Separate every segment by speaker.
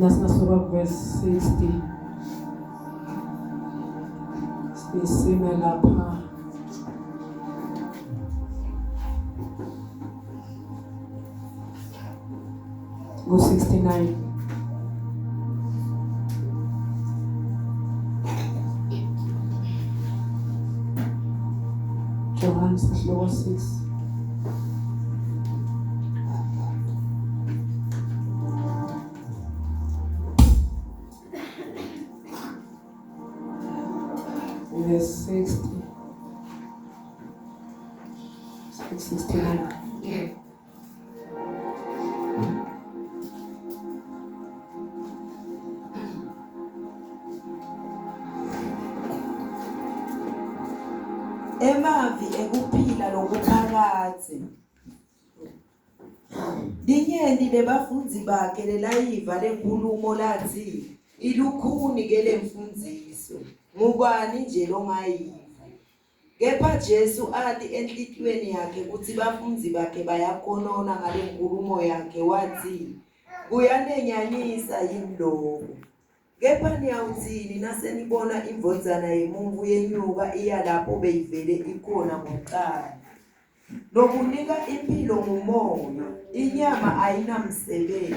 Speaker 1: Nasingasuka verse 60. Sisime lapha. Ku 69. Johannes sahluko 6. Verse 60. 69.
Speaker 2: Emavi ekuphila lokuphakadze. Linyenti lebafundzi bakhe lelayiva lenkhulumo latsi, Ilukhuni ke lemfundziso, ngubani nje longayiva? Kepha Jesu ati enhlitiyweni yakhe kutsi bafundzi bakhe bayakhonona ngalenkhulumo yakhe, watsi, Kuyanenyanyisa yini loku? Kepha niyawutsini nasenibona iNdvodzana yeMuntfu yenyuka iya lapho beyivele ikhona kucala? Lokunika imphilo ngumoya, inyama ayinamsebenti.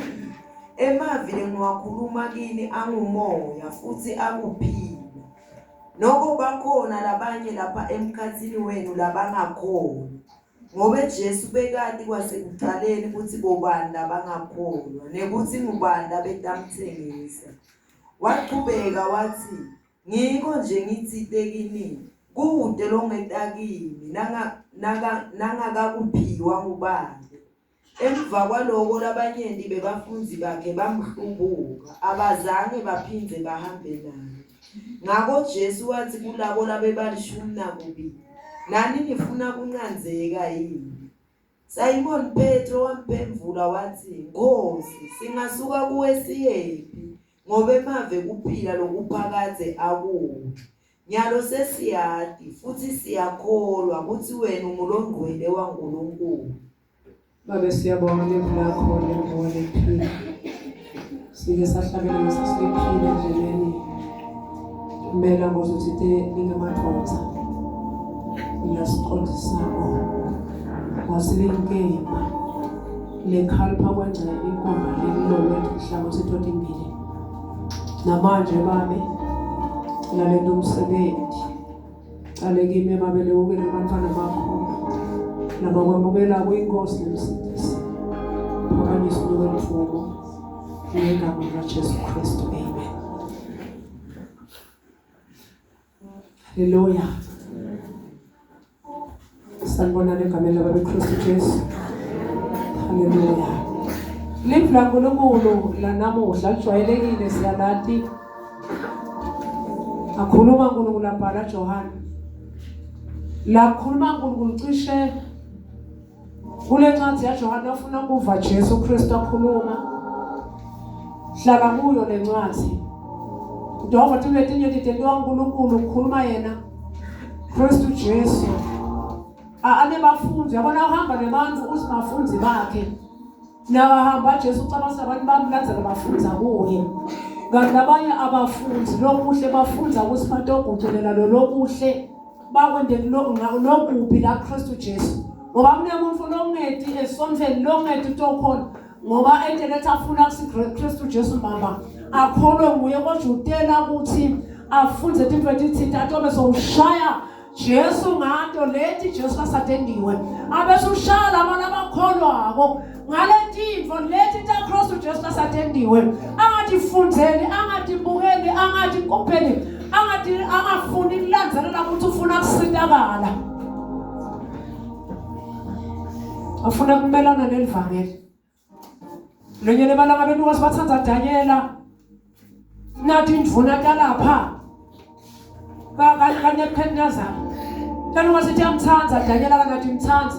Speaker 2: Emavi lengiwakhuluma kini angumoya futsi akuphila. Noko bakhona labanye lapha emkhatsini wenu labangakholwa. Ngobe Jesu bekati kwasekucaleni kutsi bobani labangakholwa nekutsi ngubani labetamtsengisa. Wachubeka watsi, Ngiko nje ngitsite kini, kute longeta kimi nangakakuphiwa nguBabe. Emva kwaloko labanyenti bebafundzi bakhe bamhlubuka, abazange baphindze bahambe naye. Ngako Jesu watsi kulabo labebalishumi nakubili, Nani nifuna kuncandzeka yini? Simoni Petro wamphendvula watsi, Nkhosi, singasuka kuwe siyephi? Ngobe emave kuphila lokuphakadze akuwe. Nyalo sesiyati futsi siyakholwa kutsi wena unguLongcwele waNkulunkulu.
Speaker 1: Babe siyabonga livi lakho lenguwe lekuphila. Sike sahlabelela sasiphila endleleni. Kumela ngoze uthite ningemadvodza. Lasiqondisako. Wasilenkemba. Lekhalipha kwengca inkomba lelilolwe inhlangothi totimbili. Namanje babe lalento umsebenzi. Cale kimi babe lewukele abantwana bakho labakwamukela kuyinkosi nemsindisi. Phakanyisa unuke mfumo ngegama likaJesu Kristu. Amen. Haleluya. Sanibonani egameni laBabe Kristu Jesu. Haleluya. Livi laNkulunkulu lanamuhla lijwayelekile siyalati. Akhuluma uNkulunkulu abhala Johane. Lakhuluma uNkulunkulu cishe kule ncwadi yaJohane ufuna kuva Jesu Kristu akhuluma. Hlala kuyo lencwadi. Jehova tiletinye titentiwa uNkulunkulu kukhuluma yena Kristu Jesu. Anebafundi yabona uhamba nebantfu uthi bafundi bakhe. Nakahamba Jesu ucabanga abantu bamlandzela bafundza kuye. Kanti labanye abafundi lokuhle bafundza ukuthi batoguculela lo lokuhle bakwente lokubi la Kristu Jesu. Ngoba kunemuntu longeti esontfweni longeti utokhona ngoba ente lethi afuna kusiKristu Jesu mbamba akholwe nguye kodwa utela ukuthi afunde tintfo letitsite atobe sowushaya Jesu ngato leti Jesu asatendiwe abese ushaya laba labakholwako ngaletintfo leti taKristu Jesu asatendiwe angatifundzeli angatibukeli angatikupheli angati angafuni kulandzelela ukuthi ufuna kusitakala afuna kumelana nelivangeli Lenye lebalanga bentu wasibatsandza Danyela nathi indvuna talapha kaNebuchadnezzar Tani wasithi yamtsandza Danyela kanathi imtsandza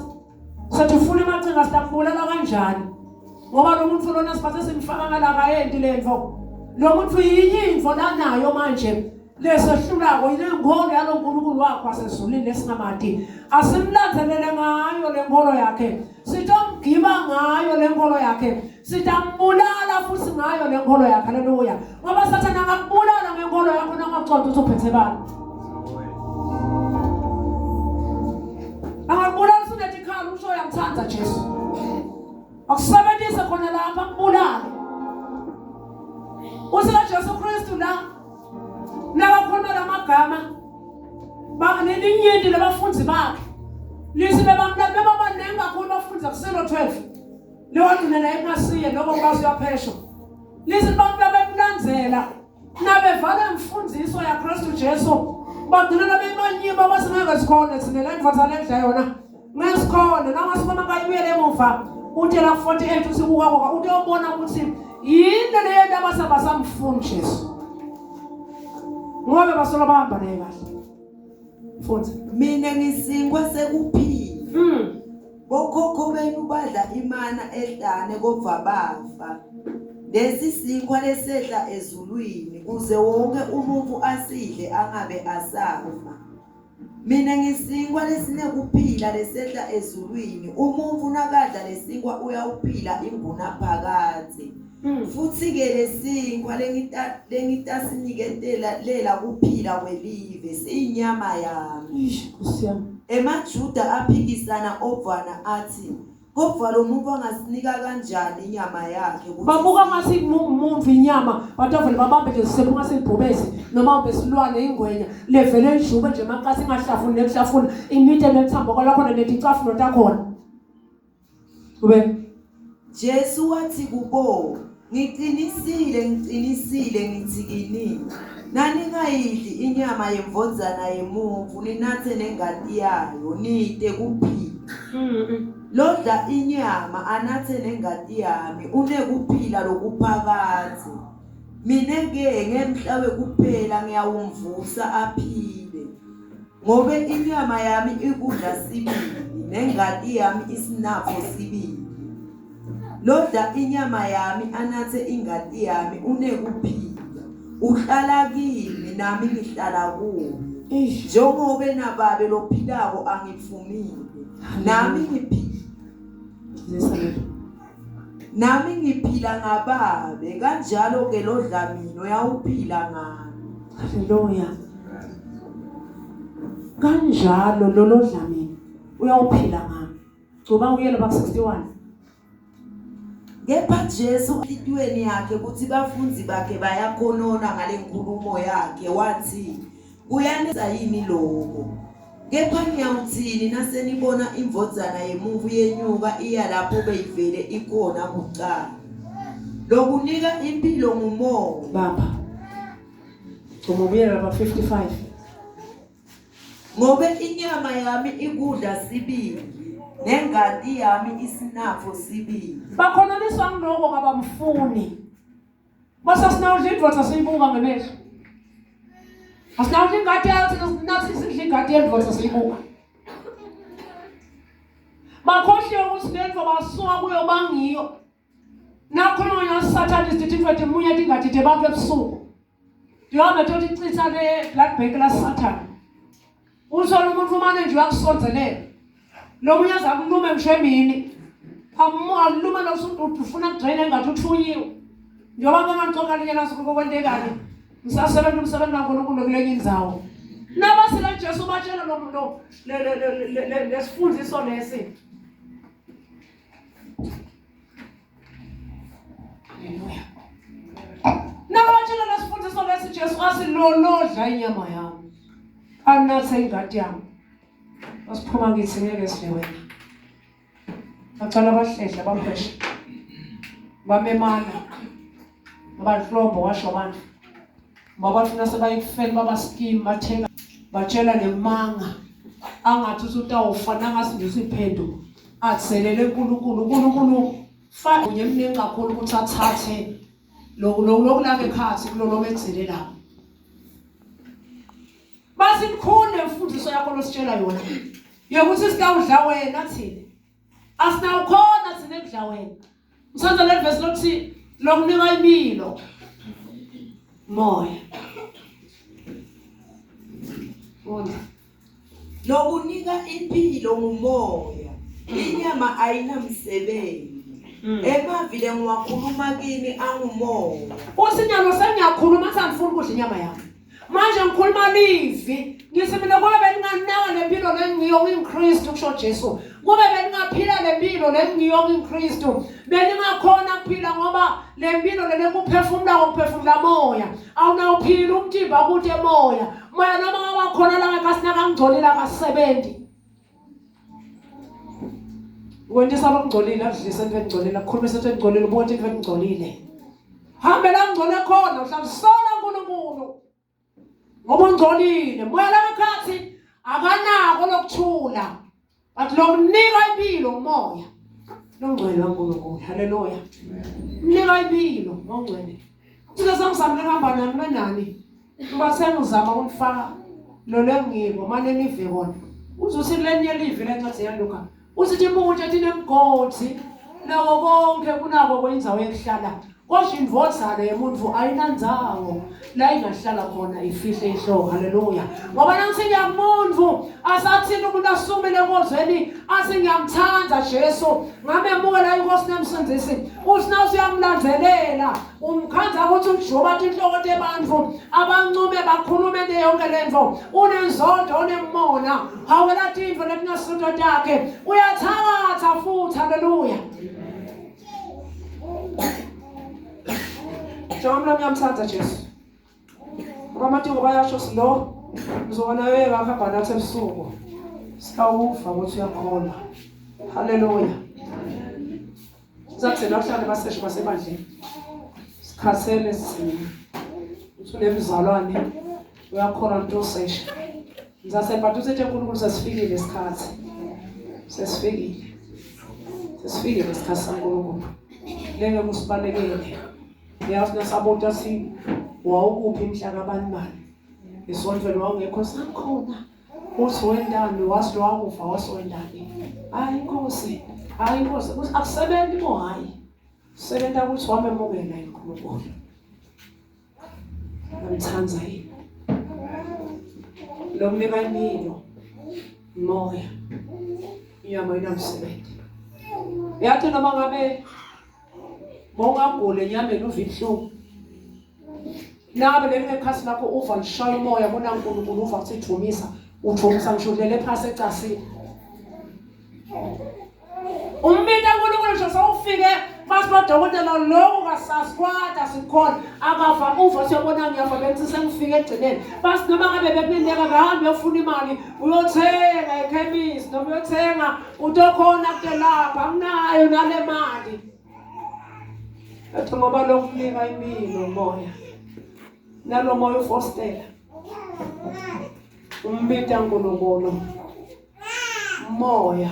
Speaker 1: sathi ufuna emacinga sitambulala kanjani ngoba lo muntu lona siphathe simfaka ngalakayenti lentfo lo muntu yinye intfo lanayo manje lesehlulako yilenkholo yalo nkulunkulu wakho wasezulwini lesingamati asimlandzelele ngayo le nkholo yakhe sitomgiba. Sitamviba ngayo lenkolo yakhe. Sitambulala futhi ngayo lenkolo yakhe. Haleluya. Ngoba Sathane angakubulala ngenkolo yakho nangacondza ukuthi uphethe bani. Angakubulala usunetikhala usho uyamthanda Jesu. Akusebenzise khona lapha akubulale. Uthi kaJesu Kristu la nakakhuluma lamagama banelinyenti labafundi bakhe lithi bebabaningi kakhulu bafundi akusilo 12 lewagcina naye kungasiye noma kubazi uyaphesha lithi bantu abemlandzela nabevala imfundiso yaKristu Jesu bagcina nabemanyiba bathi ngeke sikhone thina le ndvodza lendla yona ngeke sikhone noma sibona kayibuyele emuva utshela 48 uthi kuka utobona ukuthi yini leyento abasabasamfuni Jesu ngoba basolo bahamba naye kahle futhi
Speaker 2: mina ngisinkwa sekuphila Bokhokho benu badla imana ehlane kodvwa bafa. Lesi sinkhwa lesehla ezulwini kuze wonke umuntfu asidle angabe asafa. Mina ngisinkwa lesinekuphila lesehla ezulwini, umuntfu nakadla lesinkwa uyawuphila ingunaphakadze. Futsi-ke lesinkhwa lengitasiniketela lela kuphila kwelive siyinyama yami.
Speaker 1: Eish, Nkosi yami.
Speaker 2: EmaJuda aphikisana odvwana atsi, Kodvwa lomuntfu angasinika kanjani inyama yakhe kutsi
Speaker 1: Babuka
Speaker 2: sidle?
Speaker 1: ngathi umuntu inyama batovele babambe nje sisephu ngase libhubesi noma ube silwane ingwenya levele ijube nje makasi ingahlafuni nekuhlafuna imite nethambo kwalakhona neticafuno takhona. Kube
Speaker 2: Jesu watsi kubo, Ngicinisile, ngicinisile ngitsi kini, naningayidli inyama yeNdvodzana yemuntfu ninatse nengati yayo, nite kuphila. Lodla inyama anatse nengati yami unekuphila lokuphakadze. Mine-ke ngemhla wekuphela ngiyawumvusa aphile. Ngobe inyama yami ikudla sibili, nengati yami isinatfo sibili. Lodla inyama yami anatse ingati yami unekuphila, uhlala kimi nami ngihlala kuye.
Speaker 1: Eish.
Speaker 2: Njengobe naBabe lophilako angitfumile, nami ngiphila.
Speaker 1: Lisa lelo.
Speaker 2: Nami ngiphila ngaBabe, kanjalo-ke lodla mina uyawuphila ngami.
Speaker 1: Haleluya. Kanjalo lolodla mina uyawuphila ngami. Gcoba uyele ba 61.
Speaker 2: Kepha Jesu enhlitiyweni yakhe kutsi bafundzi bakhe bayakhonona ngale nkhulumo yakhe, watsi, Kuyanetsa yini loko? Kepha niyawutsini nasenibona iNdvodzana yeMuntfu yenyuka iya lapho beyivele ikhona kucala? Lokunika imphilo ngumoya.
Speaker 1: Baba. Gcoba ubuyele lapha 55.
Speaker 2: Ngobe inyama yami ikudla sibili, nengati yami isinatfo sibili.
Speaker 1: Bakhononiswa ngiloko kabamfuni. Base sinawudla indvodza siyibuka ngemehlo. Asinawudla ingadi yayo thina nathi sidla ingadi yendvodza siyibuka. Bakhohliwe ukuthi lento basuka kuyo bangiyo. Nakhuluma ngaSathane sithi into timunye tingadi tebantu ebusuku. Ndihambe totichitha le blood bank la Sathane. Uthole umuntu umane nje uyakusondelela. Lo munye aze akulume ngisho emini. Alume lo ufuna kudrain engathi uthunyiwe. Njengoba ngangixoxa linye naso kokwentekani. Ngisasebenza umsebenzi kaNkulunkulu kulenye indzawo. Nabasile Jesu batshela lo lo lesifundiso lesi. Haleluya. Nabatshela lesifundiso lesi Jesu athi lo lodla inyama yami. Anathe ingati yami. Basiphuma kithi ngeke sidle wena. Bacala bahlehla baphesha. Bamemana. Abanhlombo washo abantu. Babafuna sebayikufeni baba scheme bathenga batshela nemanga angathi usutawufa nangasi nje usiphenduka atselele uNkulunkulu uNkulunkulu fa unye mningi kakhulu ukuthi athathe lokhu lokulake khathi kulolo medzele lapho Basimkhulu lemfundiso yakho lositshela yona yokuthi sitawudla wena thina asinawukhona thina ekudla wena Msonto le verse lokuthi lokunika impilo moya Funda
Speaker 2: Lokunika impilo ngumoya. Inyama ayinamsebenzi. Emavi lengiwakhuluma kini angumoya.
Speaker 1: Uthi nyalo sengiyakhuluma athi angifuni ukudla inyama yami. Manje ngikhuluma livi. Ngithi mina kube beninganaka le mpilo lengiyo nginguKristu kusho Jesu. Kube beningaphila le mpilo lengiyo nginguKristu. Beningakhona kuphila ngoba le mpilo le lekuphefumula ngokuphefumula moya. Awunawuphila umtimba kude moya. Moya noma ngabakhona la ngekhathi nakangcolile akasebenzi. Wendisa lokungcolile akudlise into engcolile akukhulumise into engcolile ubuke into engcolile. Hambe la ngcole khona uhlalisona uNkulunkulu. Ngoba ungcolile moya langekhathi akanako lokuthula. But lokunika impilo umoya. Longcwele kaNkulunkulu. Haleluya. Mnika impilo ngongcwele. Uthi sengizamile kuhamba nani benani. Kuba sengizama ukunifaka lo lengiko mane nive kona. Uze uthi kulenye livi lencwadi yaLuka. Uthi timpungushe tinemgodi nako konke kunako kwendzawo yekuhlala. Kodwa indvodzana yemuntfu ayinandzawo la ingahlala khona ifihle inhloko. Haleluya. Ngoba nangithi ngiyamuntfu asathini umuntu asumile enkonzweni athi ngiyamthanda Jesu ngamemukela inkosi nemsindisi uthi nawusuyamlandzelela umkhandza ukuthi ujoba tinhloko tebantfu abancume bakhulume nje yonke lentfo unenzondo unemona hawela tintfo letingasinto takhe uyathakatha futhi haleluya Njengoba ngiyamthanda Jesu Ngoba amatiko bayasho silo mzukwana yeka ahamba nathi ebusuku sitawuva ukuthi uyakholwa haleluya Sathi nakuhlale baseshe basebandleni. Sikhathele sina. Uthi unemzalwane uyakhona into osesha. Ngizase but uthethe uNkulunkulu sesifikile isikhathi. Sesifikile. Sesifikile isikhathi saNkulunkulu. Leke kusibalekele. Yazi nasabota si wawukuphi mhla kabani bani. Esontweni wawungekho sakhona. Uthi wendani wazi lo wakufa wasowendani. Hayi inkosi, hayi inkosi, ukuthi akusebenzi bo hayi. Sebenza ukuthi wamemukela uNkulunkulu. Ngamthanda yini? Lokunika impilo moya. Inyama inamsebenzi. Yathi noma ngabe Bongagula enyameni uva ibuhlungu. Nabe leli ngekhasi lakho uva lishaya umoya bona uNkulunkulu uva kuthi thumisa, uthumisa ngisho ulele phasi ecasini. Umbita uNkulunkulu ngisho sewufike mase badokotela lokhu kasasikwata sikhona akafa uva siyobona ngiyafa bengithi sengifike egcineni basi noma ngabe bekunendeka kahambe uyofuna imali uyothenga ekhemisi noma uyothenga utokhona kutelapha anginayo nale mali athi ngoba lokunika impilo moya nalo moya ufostela umbita uNkulunkulu moya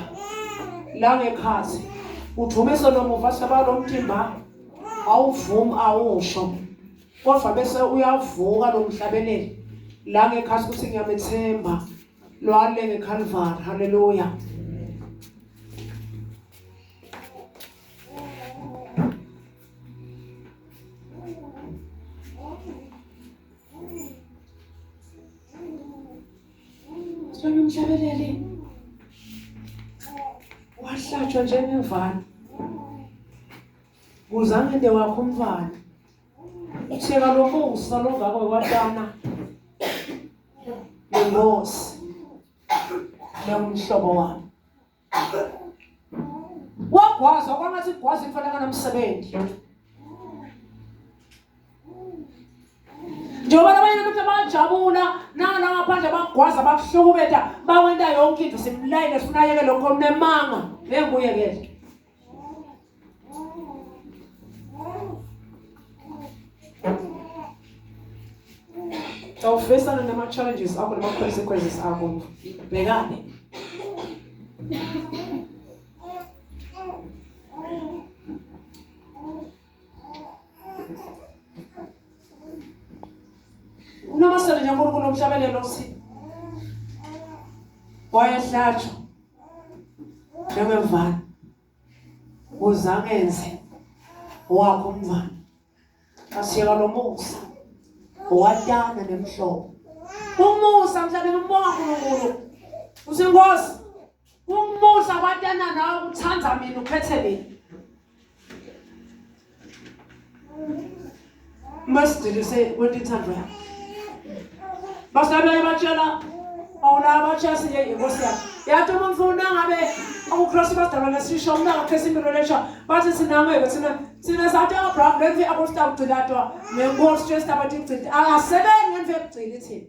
Speaker 1: la ngekhathi uthumise lo muva sabalo mtimba awuvumi awusho kodwa bese uyavuka lo mhlabeleli la ngekhathi ukuthi ngiyamethemba lwale ngeCalvary haleluya Sibona umhlabeleli wahlatshwa njengemvana kuzangende wakho umfana utheka lo musa longako kwatana nenkosi lengumhlobo wami wagwazwa kwangathi kugwaza imfana kanomsebenzi njengoba labanye abantu bajabula nala ngaphandle bagwaza bakuhlukubeta bawenta yonke into simlayile sifuna ayeke lokho mnemanga ngeke nguyekele Tawufesana nama-challenges akho nama-consequences akho bhekane unomasele nje uNkulunkulu omhlabelelo uthi wayehlatshwa njengemvana uzangenze wakho umntwana asiyeka lo musa watana nemhlobo umusa mhlawumbe umbonga uNkulunkulu uthi Nkosi umusa watana Mayelana nawe uthanda mina ukhethe mina. Masidilise kwenta inthando yakho. Basabe batshela awula batshela siye inkosi yakho. Yathi umuntu nangabe ukucross basidalwa lesisho umnaka khetha impilo lesha bathi sinangeke thina thina sathi Abraham lemvi abositawugcilatwa ngenkosi Jesu abathi igcina akasebenzi ngemvi ekugcina ithina.